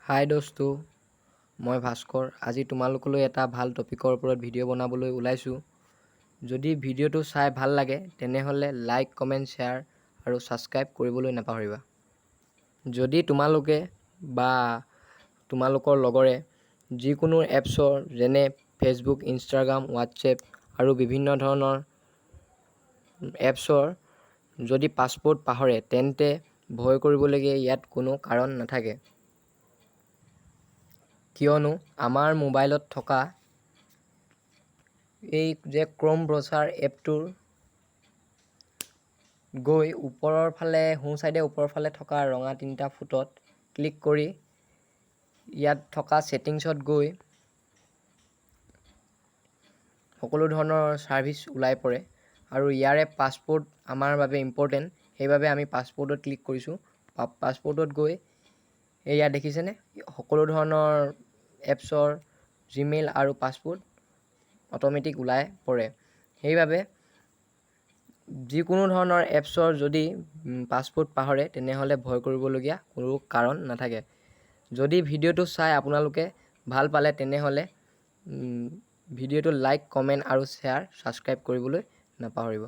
হাই দোস্তো, মই ভাস্কৰ। আজি তোমালোকলৈ এটা ভাল টপিকৰ ওপৰত ভিডিঅ' বনাবলৈ ওলাইছোঁ। যদি ভিডিঅ'টো চাই ভাল লাগে, তেনেহ'লে লাইক, কমেণ্ট, শ্বেয়াৰ আৰু ছাবস্ক্ৰাইব কৰিবলৈ নাপাহৰিবা। যদি তোমালোকে বা তোমালোকৰ লগৰে যিকোনো এপছৰ, যেনে ফেচবুক, ইনষ্টাগ্ৰাম, হোৱাটছএপ আৰু বিভিন্ন ধৰণৰ এপছৰ যদি পাছৱৰ্ড পাহৰে, তেন্তে ভয় কৰিবলগীয়া ইয়াত কোনো কাৰণ নাথাকে। কিয়নো আমাৰ মোবাইলত থকা এই যে ক্ৰ'ম ব্ৰাউজাৰ এপটোৰ গৈ ওপৰৰ ফালে, সোঁ চাইডে ওপৰৰ ফালে থকা ৰঙা তিনিটা ফুটত ক্লিক কৰি ইয়াত থকা ছেটিংছত গৈ সকলো ধৰণৰ ছাৰ্ভিচ ওলাই পৰে আৰু ইয়াৰে পাছৱৰ্ড আমাৰ বাবে ইম্পৰ্টেণ্ট। সেইবাবে আমি পাছৱৰ্ডত ক্লিক কৰিছোঁ। পাছৱৰ্ডত গৈ এয়া দেখিছেনে, সকলো ধৰণৰ এপছৰ জিমেইল আৰু পাছৱৰ্ড অট'মেটিক ওলাই পৰে। সেইবাবে যিকোনো ধৰণৰ এপছৰ যদি পাছৱৰ্ড পাহৰে, তেনেহ'লে ভয় কৰিবলগীয়া কোনো কাৰণ নাথাকে। যদি ভিডিঅ'টো চাই আপোনালোকে ভাল পালে, তেনেহ'লে ভিডিঅ'টো লাইক, কমেণ্ট আৰু শ্বেয়াৰ, ছাবস্ক্ৰাইব কৰিবলৈ নাপাহৰিব।